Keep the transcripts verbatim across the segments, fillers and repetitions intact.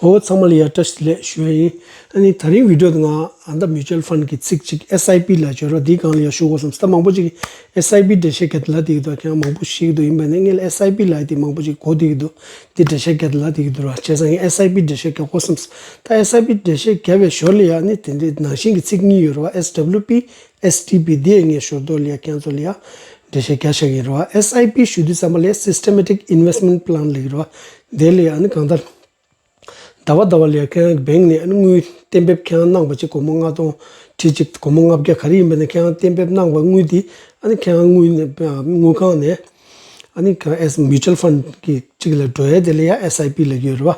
ཨོ་ཚང་མ་ལ་ཡ་བཀྲ་ཤིས་བདེ་ལེགས་ཞུ་ཡ་ཡིན། ཨ་ནི་ད་རིང་བི་ཌིའོ་དེ་ང་ཨ་ད་mutual fund གི་ཚིག་ཅིག་S I P ལབ་ཡ་ཅིག་ཡོད་རེད་བ། འདིའི་སྒང་ལ་ཡ་ཞུ་དགོས་བསམ་སོང་། ད་མང་པོ་ཅིག་གིས་S I P འགྲེལ་བཤད་རྒྱག་དེ་ལབ་བསྡད་ཀྱི་འདུག་ཁྱེད་རང་མང་པོ་ཤེས་ཀྱི་འདུག་ཡིན་པ་ནི་ངས་S I P ལབ་ཡ་དེ་མང་པོ་ཅིག་གོ་བསྡད་ཀྱི་འདུག་འདི་འགྲེལ་བཤད་རྒྱག་དེ་ལབ་བསྡད་ཀྱི་འདུག་ར། བྱས་ཙང་ངས་S I P འགྲེལ་བཤད་རྒྱག་དགོས་བསམ་སོང་། ད་S I P འགྲེལ་བཤད་རྒྱབ་པའི་ཞོར་ལ་ཡ་ནི་དེ་འདྲའི་ནང་བཞིན་གྱི་ཚིག་གཉིས་ཡོད་རེད་བ། S W P S T P འདི་ཡ་ངས་ཞོར་དོ་ལ་ཡ་ཁྱེད་ཚོ་ལ་ཡ་འགྲེལ་བཤད་རྒྱག་བཞག་གི་ཡིན་རེད་བ། S I P ཞུ་དུས་ཙམ་པ་ལ་ཡ་Systematic Investment Plan ལབ་ཀྱི་རེད་བ། དེ་ལ་ཡ་ནི་གང་ལྟར་ཟླ་བ་ཟླ་བ་ལ་ཡ་ཁྱེད་རང་གི་བེང་ནས་ཨ་ནི་དངུལ་གཏན་འབེབས་ཁྱེད་རང་གནང་བ་ཅིག་སྒོར་མོ་ལྔ་སྟོང་ཁྲི་གཅིག་སྒོར་མོ་ལྔ་བརྒྱ་ག་རེ་ཡིན་པ་ནས་ཁྱེད་རང་གཏན་འབེབས་གནང་བ་དངུལ་འདི་ཨ་ནི་ཁྱེད་རང་དངུལ་ནས་དངུལ་ཁང་ནས་ཨ་ནི་ག་S mutual fund གི་གཅིག་ལ་འགྲོ་ཡ་དེ་ལ་ཡ་S I P ལབ་ཀྱི་ཡོད་རེད་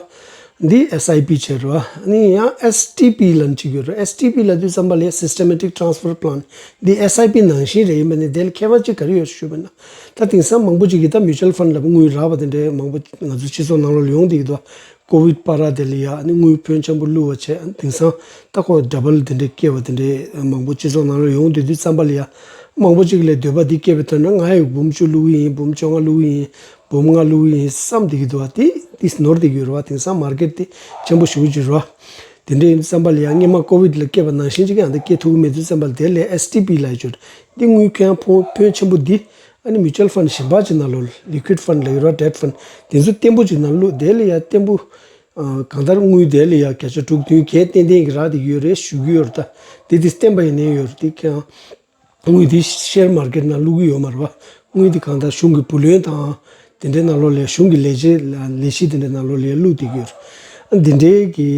བ། འདི་S I P བྱས་རེད་བ། ཨ་ནི་ཡང་S T P ལབ་ནས་གཅིག་ཡོད་རེད། S T P ལབ་དུས་ཙམ་པ་ལ་ཡ་Systematic Transfer Plan འདི་S I P ནང་བཞིན་རེད། ཡིན་པ་ནི་དེ་ལ་ཁྱད་པར་ཅིག་ག་རེ་ཡོད་ཞུས་པ་ན། ད་དེང་སང་མང་པོ་ཅིག་གིས་ད་mutual fund ལབ་དངུལ་རག་པ་དེ་འདྲའི་མང་པོ་ང་ཚོ་སྤྱི་ཚོགས་ནང་ལོགས་ལ་ཡོང་བསྡད་ཀྱི་འདུག་ཀོ་བིད་བར་དེ་ལ་ཡ་ཨ་ནི་དངུལ་ཕོན་ཆེན་པོ་བླུགས་པ་བྱས། དེང་སང་ད་ཁོ་double དེ་འདྲའི་སྐྱེས་པ་དེ་འདྲའི་མང་པོ་སྤྱི་ཚོགས་ནང་ལ་ཡོང་བསྡད་དུས་ཙམ་པ་ལ་ཡ་མང་པོ་ཅིག་ལ་འདོད་པ་འདི་སྐྱེས་པའི་ཐོག་ནས་ང་ཡི་འབུམ་བཅུ་བླུགས་ཀྱི་ཡིན། འབུམ་བཅོ་ལྔ་བླུགས་ཀྱི་ཡིན། འབུམ་ལྔ་བླུགས་ཀྱི་ཡིན་བསམ་བསྡད་ཀྱི་འདུག་བ། དེ་དེ་ནོར་བསྡད་ཀྱི་ཡོད་རེད་བ། དེང་སང་མར་ཀེཊ་དེ་ཆེན་པོ་ཞེ་པོ་ཅིག་རེད་བ། དེ་འདྲ་ཡིན་དུས་ཙམ་པ་ལ་ཡ་སྔོན་མ་ཀོ་བིད་ལ་སྐྱེས་པ་ནང་བཞིན་ཅིག་ཡང་ད་སྐྱེ་ཐུབ་ཀྱི་མེད་དུས་ཙམ་པ་ལ་དེ་ལ་S T P ལབ་ཡ་ཅིག་ཡོད་རེད། འདི་དངུལ་ཁྱེད་རང་ཕོན་ཕོན་ཆེན་པོ་འདི་ཨ་ནི་mutual fund གཞན་པ་ཅིག་ནང་ལོགས་liquid fund ལབ་ཀྱི་རེད་བ། Debt fund དེ་ཚོ་བརྟན་པོ་ཅིག་ནང་བླུགས། དེ་ལ་ཡ་བརྟན་པོ་ཨ་གང་ལྟར་དངུལ་དེ་ལ་ཡ་བརྒྱ་ཆ་དྲུག་བདུན་བརྒྱད་ཏན་ཏན་གྱི་རག་བསྡད་ཀྱི་ཡོད་རེད་ཞུ་གི་ཡོད་རེད། ད་དེ་དེ་བརྟན་པ་ཡིན་ནའི་ཡོད་རེད། དེ་ཁྱེད་རང་དངུལ་དེ་share market ནང་བླུག་གི་ཡོད་མ་རེད་བ། དངུལ་དེ་གང་ལྟར་གཞུང་གི་བུ་ལོན་དང་དེ་འདྲའི་ནང་ལོགས་ལ་གཞུང་གི་ལས་བྱེད་ལས་གཞི་དེ་འདྲའི་ནང་ལོགས་ལ་བླུག་བསྡད་ཀྱི་ཡོད་རེད། འདི་འདྲའི་གི་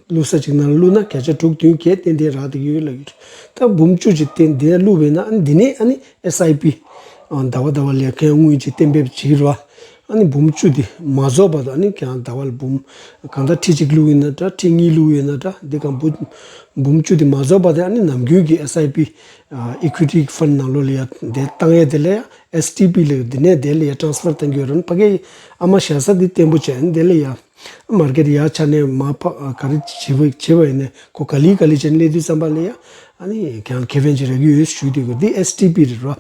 བླུག་ས་ཅིག་ནང་བླུག་ན་བརྒྱ་ཆ་དྲུག་བདུན་བརྒྱད་ཏན་ཏན་རག་བསྡད་ཀྱི་ཡོད་ལབ་ཀྱི་རེད། ད་འབུམ་བཅུ་ཅིག་དེ་འདི་ནས་བླུག་པ་ཡིན་ན་ཨ་ནི་འདི་ནས་ཨ་ནི་S I P ཟླ་བ་ཟླ་བ་ལ་ཁྱེད་རང་དངུལ་ཅིག་གཏན་འབེབས་བྱེད་ཀྱི་རེད་བ། ཨ་ནི་འབུམ་བཅུ་དེ་མ་རྫོགས་བར་དུ་ཨ་ནི་ཁྱེད་རང་ཟླ་བ་ལ་འབུམ་གང་ལྟར་ཁྲི་གཅིག་བླུགས་ཡོད་ན་འདྲ། ཁྲི་གཉིས་བླུགས་ཡོད་ན་འདྲ། འདི་གང་འབུམ་འབུམ་བཅུ་དེ་མ་རྫོགས་བར་དུ་ཨ་ནི་ནམ་རྒྱུན་གྱི་S I P equity fund ནང་ལོགས་ལ་ཡ་དེ་བཏང་ཡས་དེ་ལ་ཡ་S T P ལ་དེ་ནས་དེ་ལ་ཡ་transfer གཏང་གི་ཡོད་རེད། ཕ་གིའི་ཨ་མ་བཞག་ས་དེ་བརྟན་པོ་བྱས། ཨ་ནི་དེ་ལ་ཡ་མར་ཀེཊ་ཡར་ཆགས་ནས་མར་ཕ་ག་རེ་བྱེད་པ་བྱེད་པ་ཡིན་ནའི་ཁོ་ག་ལེ་ག་ལེ་བྱས་ནས་སླེབས་དུས་ཙམ་པ་ལ་ཡ་ཨ་ནི་ཁྱེད་རང་ཁེ་ཕན་ཅིག་རག་གི་ཡོད་ཞུ་བསྡད་ཀྱི་ཡོད། འདི་S T P རེད་ར།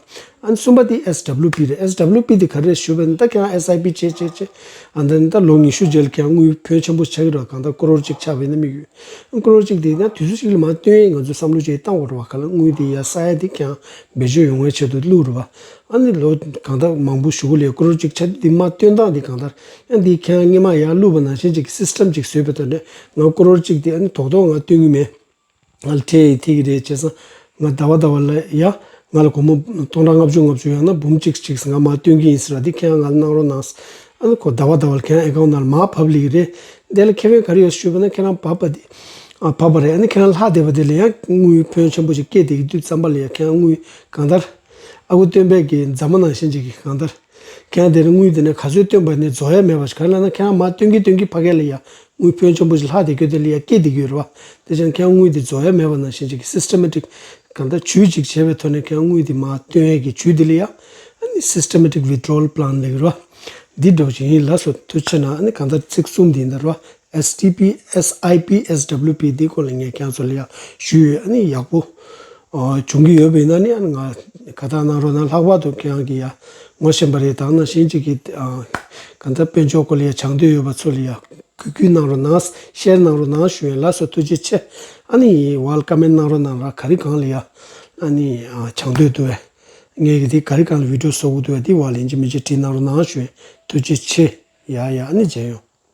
ཨ་ནི་གསུམ་པ་དེ་S W P རེད། S W P དེ་ག་རེ་རེད་ཞུས་པ་ཡིན་ན་ད་ཁྱེད་རང་S I P བྱས་བྱས་བྱས་ཨ་ནི་ད་ལོ་ཉི་ཤུ་རྗེས་ལ་ཁྱེད་རང་དངུལ་ཕོན་ཆེན་པོ་ཆགས་ཀྱི་རེད་བ། གང་ལྟར་ཀོ་རོར་གཅིག་ཆགས་པ་ཡིན་ན་དམིགས་ཡུལ། ཨ་ནི་ཀོ་རོར་གཅིག་དེ་ཡིན་ན་དུས་ཚོད་གཅིག་ལ་མར་བཏོན་ཡས་ང་ཚོས་བསམ་བློ་བྱས་བཏང་དགོས་རེད་བ། གང་ལ་དངུལ་དེ་ཡར་ས་ཡ་དེ་ཁྱེད་རང་བེད་སྤྱོད་ཡོང་བའི་ཆེད་དུ་བླུགས་རེད་བ། ཨ་ནི་ལོ་གང་ལྟར་མང་པོ་གཞུག་གུ་ལ་ཀོ་རོར་གཅིག་ཆགས་དུས་དེ་མར་བཏོན་སྟངས་དེ་གང་ལྟར་ཡང་དེ་ཁྱེད་རང་སྔོན་མ་ཡར་བླུགས་པ་ནང་བཞིན་ཅིག་གི་སིསི་ཊམ་ཅིག་བཟོས་པའི་ཐོག་ནས་ང་ཀོ་རོར་གཅིག་དེ་ཨ་ནི་རྡོག་རྡོག་ང་བཏོན་གྱི་མེད། ང་ལ་ཁྲལ་ཡི་ཐིག་རེད་བྱས་ཙང་། ང་ཟླ་བ་ཟླ་བ་ལ་ཡ། ང་ལ་སྒོར་མོ་སྟོང་ཕྲག་ལྔ་བཅུ་ལྔ་བཅུ་ཡང་ན་འབུམ་གཅིག་གཅིག་ང་མར་སྟོན་གྱི་ཡིན་ཟེར་བ་འདི་ཁྱེད་རང་ང་ལ་གནང་རོགས་གནང་། ཨ་ནི་ཁོ་ཟླ་བ་ཟླ་བ་ལ་ཁྱེད་རང་ཨེ་ཀའུན་ཊི་ནང་ལ་མར་ཕབ་ལེ་གི་རེད། དེ་ལ་ཁེ་ཕན་ག་རེ་ཡོད་ཞུས་པ་ན་ཁྱེད་རང་བབས་པ་དེ། ཨ་བབས་པ་རེད། ཨ་ནི་ཁྱེད་རང་ལྷག་བསྡད་པ་དེ་ལ་ཡང་དངུལ་ཕོན་ཆེན་པོ་ཞིག་སྐྱེས་བསྡད་ཀྱི་དུས་ཙམ་པ་ལ་ཡང་ཁྱེད་རང་དངུལ་གང་ལྟར། ཨ་ཁུ་སྟོན་པས་ཀྱི་མཛའ་མོ་ནང་བཞིན་ཅིག་གི་གང་ལྟར། ཁྱེད་རང་དེ་ལ་དངུལ་དེ་ནས་ག་ཚོད་བཏོན་པ་ནས་རྫོགས་ཡ་མེད་པ་ཞིག་ག་རེ་ལབ་ན་ཁྱེད་རང་མར་བཏོན་གྱི་བཏོན་གྱི་ཕ་གི་ལ་ཡ། དངུལ་ཕོན་ཆེན་པོ་ཞིག་ལྷག་བསྡད་རྒྱུ་དེ་ལ་ཡ་སྐྱེས་བསྡད་ཀྱི་ཡོད་རེད་བ། དེ་བཞིན་ཁྱེད་རང་དངུལ་དེ་རྫོགས་ཡ་མེད་པ་ནང་བཞིན་ཅིག་གི་སིསི་ཊེ་མེ་ཊིག་གང་ལྟར་ཇུས་ཅིག་བྱས་པའི་ཐོག་ནས་ཁྱེད་རང་དངུལ་དེ་མར་བཏོན་ཡས་ཀྱི་ཇུས་དེ་ལ་ཡ། ཨ་ནི་Systematic Withdrawal Plan ལབ་ཀྱི་རེད་བ། འདི་འདྲ་བོ་ཅིག་ཡིན། ལགས་སོ་ཐུགས་རྗེ་གནང་། ཨ་ནི་གང་ལྟར་ཚིག་གསུམ་དེ་ཡིན་ད་རེད་བ། S T P, S I P, S W P འདི་སྐོར་ལ་ངས་ཁྱེད་རང་ཚོ་ལ་ཡ་ཞུས་ཡོད། ཨ་ནི་ཡག་པོ་ཨ་བྱུང་གི་ཡོད་པ་ཡིན་ན་ནི་ཨ་ནི་ང་དགའ་རྟགས་གནང་རོགས་གནང་། ལྷག་པར་དུ་ཁྱེད་རང་གིས་ཡ་ངོ་ཤེས་པ་རེད། དེ་ནང་བཞིན་ཅིག་གི་ཨ་གང་ལྟར་དཔལ་འབྱོར་སྐོར་ལ་ཡ་སྦྱང་འདོད་ཡོད་པ་ཚོ་ལ་ཡ་གུས་གུས་གནང་རོགས་གནང་། ཤེར་གནང་རོགས་གནང་ཞུ་ཡིན། ལགས་སོ་ཐུགས་རྗེ་ཆེ། ཨ་ནི་ཝལ་ཀོ་མེན་ཊི་གནང་རོགས་གནང་ར། ག་རེ་གང་ལ་ཡ་ཨ་ནི་ཨ་སྦྱང་འདོད་འདུག་བས། ངས་གི་དེ་ག་རེ་གང་ལ་བི་ཌིའོ་བཟོ་དགོས་འདུག་བས་དེ་ཝལ་ཡིན་གཅིག་མིན་གཅིག་བྲིས་གནང་རོགས་གནང་ཞུ་ཡིན། ཐུགས་རྗེ་ཆེ། ཡ་ཡ་ཨ་ནི་མཇལ་ཡོང་།